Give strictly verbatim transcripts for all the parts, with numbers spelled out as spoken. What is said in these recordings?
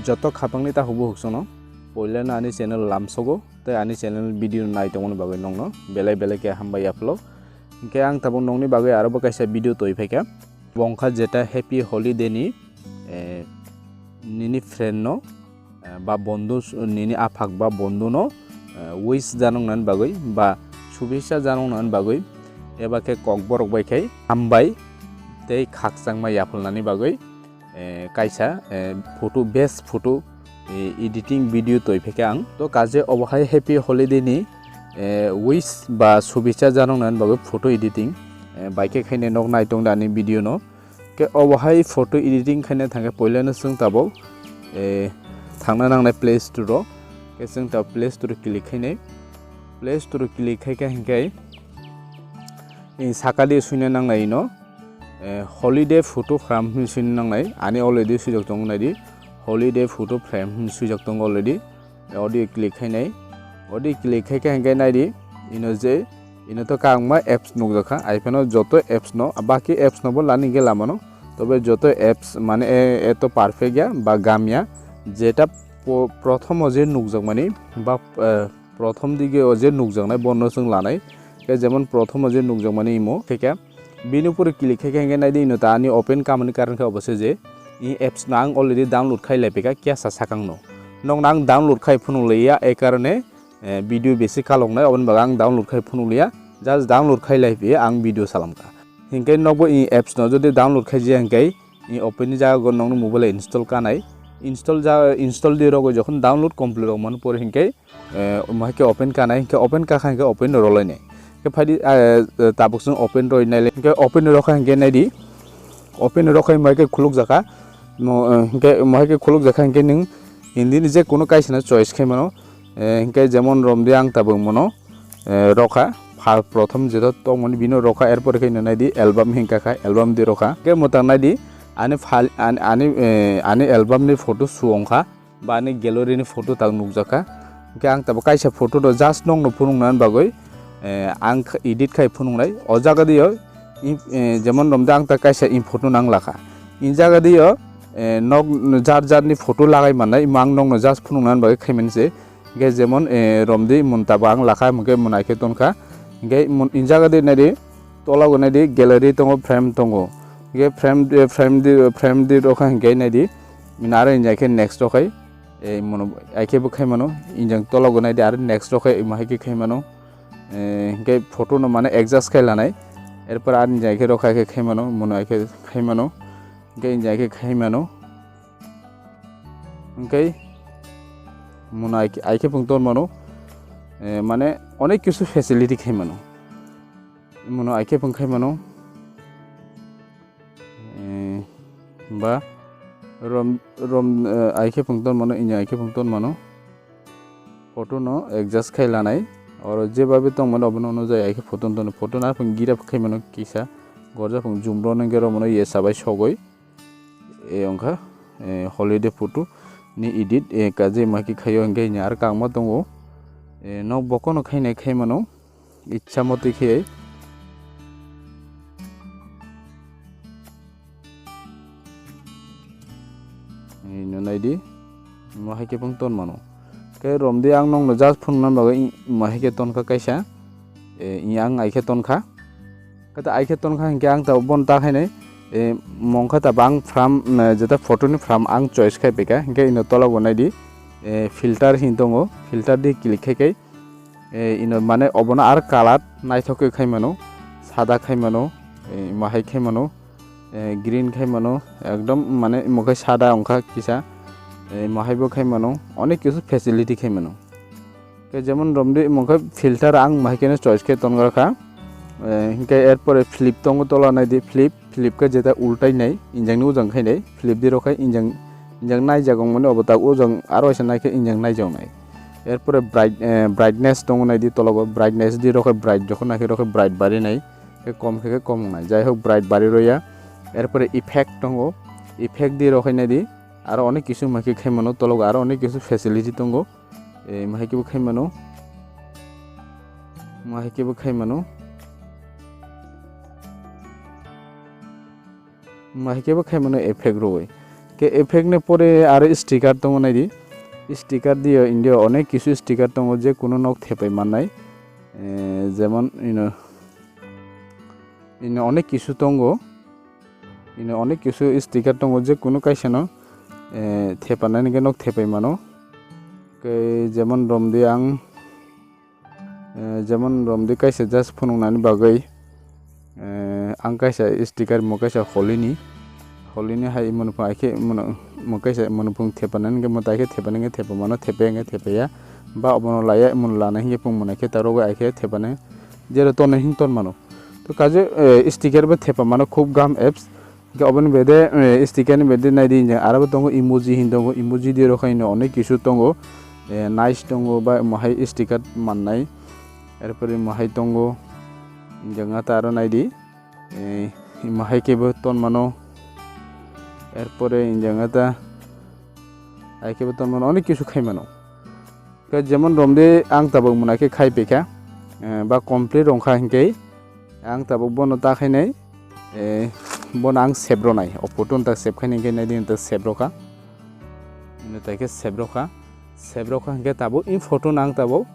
Joto khapangni ta hubu huksono, poilano ani channel lamsogo, tei ani channel video nai tongmani bagwi nongno belai belai khe hambai yaphalo. Hinkhe ang tabuk nongni bagwi arobo kaisa video twi phaikha. Bo wngkha jeta Happy Holiday ni, eh, nini friend no, eh, ba bondhu s-, nini aphak ba bondhu no, eh, wish janoknani bagwi ba shubhechha janoknani bagwi eba khe kokborok bai khai hambai tei khakchangma yaphalnani bagwi, eh, kaisa, eh, photo, best photo, eh, editing video twi phaikha ang. To kaje obo hai Happy Holiday ni, eh, wish ba shubhechha janoknani bagwi photo editing, eh, bai khe khainai nok nai tongdi ani video no. Khe obo hai photo editing khaina thangkhe poilano chwng tabuk, eh, thangna nangnai Play Store o. Khe chwng tabuk Play Store o click khainai. Play Store o click khaikha hinkhe, eh, sakadi suina nangnai ino, eh, holiday photo frame hinwi suina nangnai. Ani already swijak tongo naidi. Holiday photo frame hinwi swijak tongo already. Odi click khainai. Odi click khaikha hinkhe naidi, ino je, ino to kangma apps nukjakha. Iphone o joto apps no, baki apps no bo lani hinkhe lamano. Tobe joto apps mane e-, eto perfect ya ba gamya. Jeta po-, prothom o je nukjakmani ba, eh, prothom dige o je nukjaknai bono chwng lanai. Khe jemon prothom o je nukjakmani imo khaikha. Bini upor click khai khe hinkhe naidi ino ta ani open kamani karon khe obo se je i apps no ang already download khai lai phaikha kya sa sakang no. Nokno ang download khai phunuk liya, e karone, eh, video besi kaloknai, oboni bagwi ang download khai phunuk liya, just download khai lai phiya ang video salamkha. Hinkhe nokbo i apps no jodi download khai jiya hinkhe i open ni jaga go nokni mobile o install kanai, install ja, install di rogo jokhon download complete rok mano pore hinkhe eh, omo hai khe open kanai, hinkhe open kakha hinkhe open rolainai. Hinkhe phaidi, eh, eh, tabuk chwng open roi naile, hinkhe open rokha hinkhe naidi, open rokha omo hai khe khuluk jakha, mo, eh, hinkhe omo hai khe khuluk jakha hinkhe nwng hindi ni je kono kaisa no choice khai mano, eh, hinkhe jemon romdi ang tabuk mono, eh, rokha, pha-, prothom jeto tongmani bino rokha, erpore khe naidi album hinkha kha, album di rokha, hinkhe mwtang naidi ani file, ani, ani, eh, ani album ni photo show wngkha. Ba ani gallery ni photo tak nukjakha. Hinkhe ang tabuk kaisa photo no just nokno phunuknani bagwi, eh, ang kh-, edit khai phunuknai. O jaga dio, i, eh, jemon romde ang ta kaisa i photo nang lakha. I jaga dio, eh, nok jar jar ni photo lagai mannai, imo ang nokno just phunuknani bagwi khaimani se. Hinkhe jemon, eh, romdi mun tabuk ang lakha, hinkhe mun ai khe tonkha. Hinkhe mun, i jaga di naidi, tola go naidi, gallery tongo, frame tongo. Hinkhe frame, eh, frame di, frame di rokha hinkhe naidi. Bini aro hinjai khe next rok hai, eh, mono ai khe bo khai mano, injang tola go nai di aro next rok hai, imo hai khe khai mano, eh, hinkhe photo no mane adjust khai lanai, erpor aro injai khe rok hai khe khai mano, mono ai khe khai mano, hinkhe injai khe khai mano, hinkhe mono ai khe, ai khe pung ton mano, eh, mane onek kisu facility khai mano, mono ai khe pung khai mano. Eh, ba rom, rom, eh, ai khe pung ton mano, inya ai khe pung ton mano. Photo no adjust khai lanai. Oro je babe tong mano, obono ono jai ai khe photo ton, photo na pung gira khai mano kisa. Gorja pung zoom ro nang gero mano ye sabai sogoi. E ongkha, eh, holiday photo ni edit, eh, kaje ma khe khaio hinkhe inya ar kangma tongo. Eh, nok bokono khainai khai mano. Ichha motwi khe. Ino naidi. Mo hai khe pung ton mano. Khe romdi ang nokno just phunukna bagwi i-, mo hai khe tonkha kaisa. E, i ang ai khe tonkha. Kata ai khe tonkha hinkhe ang ta bon ta khainai. E, mongkha ta bang frame, eh, jeta photo ni frame ang choice khai peka. Hinkhe ino tola bo naidi. E, filter hin tongo. Filter di click khai khai. Eh, ino mane obono ar colour naithok khe khai mano, sada khai mano, eh, mahai khai mano, eh, green khai mano, ekdom mane imo khai sada wngkha kisa, eh, mahai bo khai mano, onek kisu facility khai mano. Khe jemon romdi imo khai filter ang mahai kheno choice khe tongra kha, eh, hinkhe erpore flip tongo tola naidi flip, Flip khe jeta ultai nai, injang ni ujang khai nai, flip di rok khai injang, injang nai jaga mani obo tak ujang aro waisa nai khe injang nai jok nai. Erpore bright, eh, brightness tongo nai di tologo, brightness di rok khai bright jokhon nai khe rok khai bright bari nai, khe kom khe khe kom nai. Jai hok bright bari rw ya. Erpore effect tongo, effect di rok khai nai di, aro onek kisu ma khe khai mano tologo, aro onek kisu facility tongo. Eh, ma hai khe bo khai mano. Ma hai khe bo khai mano. Ma hai khe bo khai mano effect roi. Ke effect ni pore aro sticker tongo naidi. Sticker diyo India onek kisu sticker tongo je kunu nok thepai mannai. Eh, jemon ino, ino onek kisu tongo. Ino onek kisu sticker tongo je kunu kaisa no, eh, thepanani ke nok thepai mano. Ke jemon romdi ang Eh, jemon romdi kaisa just phunuknani bagwi, eh, ang kaisa sticker mo kaisa holini, holini hai mwnphung aikhe mwnphung kaisa mwnphung thepanani hwnkhe mwtai khe thepanani hwnkhe thepamano, thepaya hwnkhe thepaya, ba obono laya mwnlana hwnkhe phung mwnai khe ta rogwi aikhe thepani jero tonwi hwn ton mano. To kaje, eh, sticker bo thepamano khub gam apps. Hingke oboni bede, eh, sticker ni bede naidi hinjak arabo tongo emoji hin tongo, emoji di rokha hino onek kisu tongo, eh, nice tongo ba mohai sticker mannai, erpore mohai tongo, hinjak ta aro naidi, eh, mohai kebo ton mano, erpore hinjak ta hai kebo ton mano, onek kisu khai mano. Khe jemon romde ang tabuk mwnai khe khai pekha, eh, ba complete rongkha hinkhe ang tabuk bono ta khainai, eh, bono ang save rwnai. O photo no ta save khainai hinkhe naidi ta save rwkha. Ino tai khe save rwkha. Save rwkha hinkhe tabuk in photo no ang tabuk,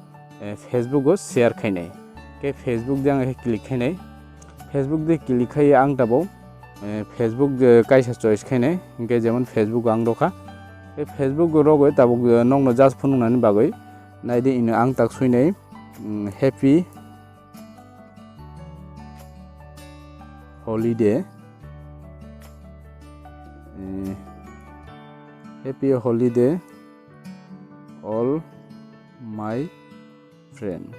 eh, Facebook o share khainai. Khe Facebook de ang khe click khainai. Facebook de click khai ang tabuk, eh, Facebook, eh, kaisa choice khainai, hingke jemon Facebook ang rokha. Tei Facebook rogoi tabuk, eh, nokno just phunuknani bagwi naidi ino ang tak suinai, mm, happy holiday, eh, happy holiday all my friend.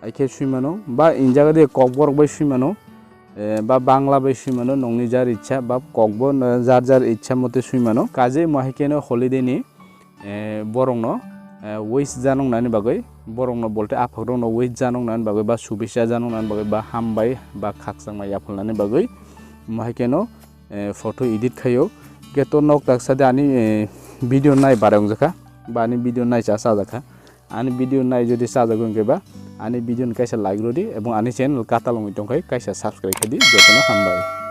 Aikhe swimano, ba injaga de kokborok bai swimano, eh, ba bangla bai swimano, nongni jar ichha, ba kokbo, eh, jar jar ichha mote swimano. Kaje mo hai khe no holiday ni, eh, borokno, eh, wish janok nani bagwi, borokno bolte aphakrokno wish janok nani bagwi, ba subisha janok nani bagwi, ba hambai, ba khakchangma yaphalnani bagwi, mo hai khe no, eh, photo edit khaio. Hingke to nok taksa de ani, eh, video nai barai wngjakha, ba ani video nai cha chajakha. Ani video nai jodi chajago hingke ba ani video ni kaisa like rodi, ebong ani channel katal wngwi tongkhai kaisa subscribe khaidi, jotono hambai.